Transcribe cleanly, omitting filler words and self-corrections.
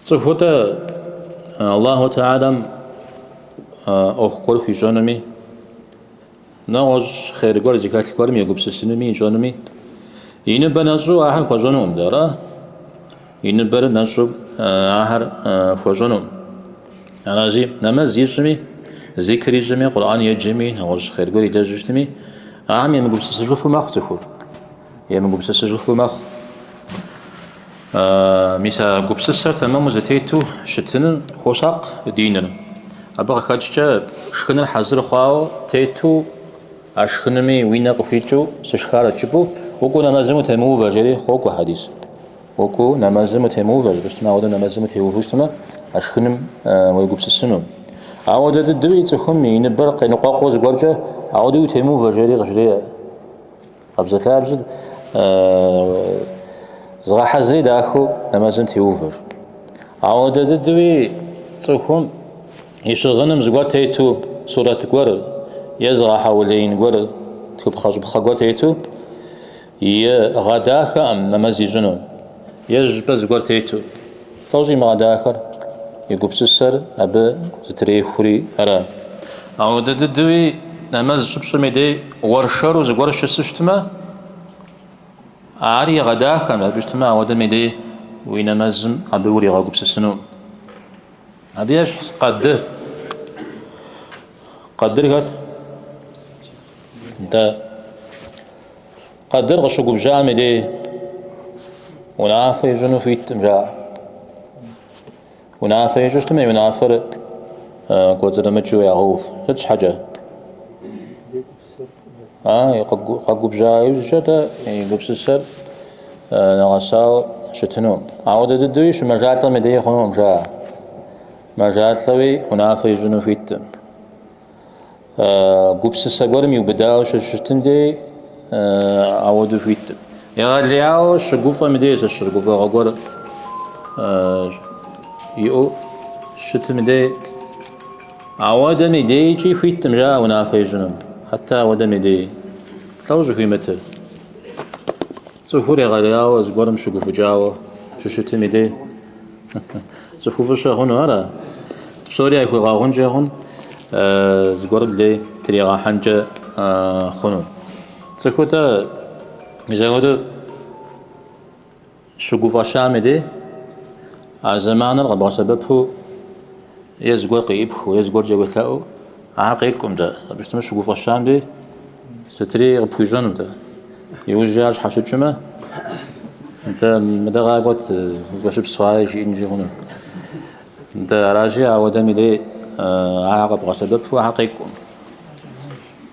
Цӏыхур-тӏэ Аллаху Тэхьэлам ӏуэху гуэр хуищӏэнуми, нэгъуэщӏ хъер гуэр зыхэлъ гуэрым егупсысынуми ищӏэнуми, и ныбэ нэщӏу ахэр хуэщӏэнукъым, ара? И ныбэр нэщӏу ахэр хуэщӏэнукъым. Аращи, нэмэз ищӏми, зикр ищӏми, Къурӏэн еджэми, нэгъуэщӏ хъер гуэр илэжьу щытми, ахэм емыгупсысыжыфу мэхъу цӏыхур. Емыгупсысыжыфу мэхъу. Мис а гупсысэр тэмэму зэтету щытыным хуосакъ диныр. Абы къыхэкӏкӏэ шхыныр хьэзыр хъуауэ тету а шхынми уи нэ къыхуикӏыу сышхарэт жыпӏэу, укӏуэу нэмэзым утемыувэ, жери къокӏуэ хьэдис. Укӏуэу нэмэзым утемыувэ, жыпӏэу щытмэ, ауэдэ нэмэзым утеувэу щытмэ, а шхыным уегупсысыну. Ауэдэ дыдэуи цӏыхум и ныбэр къеныкъуэкъуу зыгуэркӏэ, ауэдэуи утемыувэ, жери къыжреӏэ. Къабзэлъабзэу зыгъэхьэзыри дахэу нэмэзым теувэ. Ауэдэ дыдэуи цӏыхум и щыгъыным зыгуэр тету, сурэт гуэр е зыгъэхьэулеин гуэр, тхыпхъэщӏыпхъэ гуэр тету, игъэдахэкъым нэмэз ищӏыну, е зыщӏыпӏэ зыгуэр тету. Лӏо щӏимыгъэдахэр, и гупсысэр абы зытрехури ара. Ауэдэ дыдэуи нэмэз щыпщӏым и дей уэршэру зыгуэр щысу щытмэ, ари игъэдахэкъым, абы щытмэ, ауэдэм и дей уи нэмэзым абы уригъэгупсысыну. Абы ещхьщ къады. Къадыр хэт? Нтӏэ. Къадыр къыщыгубжьам и дей унафэ ищӏыну хуиткъым, жаӏэ. Унафэ ищӏу щытмэ, и унафэр кӏуэцӏрымыкӏыу ягъэув. Сыт щхьэкӏэ? Къэгубжьа иужькӏэ-тӏэ и гупсысэр нэгъэсауэ щытыну. Ауэдэ дыдэуи щымэжалӏэм и дей хъунукъым, жаӏэ. Мэжалӏэуи унафэ ищӏыну хуиткъым. Гупсысэ гуэрым иубыдауэ щыщытым дей ауэдэу хуиткъым. Егъэлеяуэ щыгуфӏэм и дей сэ гуфӏэгъуэ гуэр иӏэу щытым и дей ауэдэм и дейкӏи хуиткъым, жаӏэ унафэ ищӏыну. Хьэтэ ауэдэм и дей лӏо щӏыхуимытыр. Цӏыхур егъэлеяуэ зыгуэрым щыгуфӏыкӏауэ щыщытым и дей. Цӏыхуфӏыщэ хъуну ара? Псори яхуигъэгъункӏэ хъун, зыгуэрым лей тригъэхьэнкӏэ хъуну. Цӏыхур-тӏэ мис апхуэдэу щыгуфӏэщам и дей, а зэманыр къэбгъэсэбэпу е зыгуэр къеӏыпхыу, е зыгуэркӏэ уелъэӏуу, ар къекӏукъым-тӏэ. Абы щытмэ щыгуфӏэщам дей сытри къыпхуищӏэну-тӏэ. Иужькӏэ ар щхьэщыкӏмэ, нтӏэ, мыдэ къакӏуэт, гуэщыпс хъуаи жиӏэнкӏи хъуну. Нтӏэ, аращи, ауэдэм и дей ахэр къэбгъэсэбэпу ахэр къекӏукъым.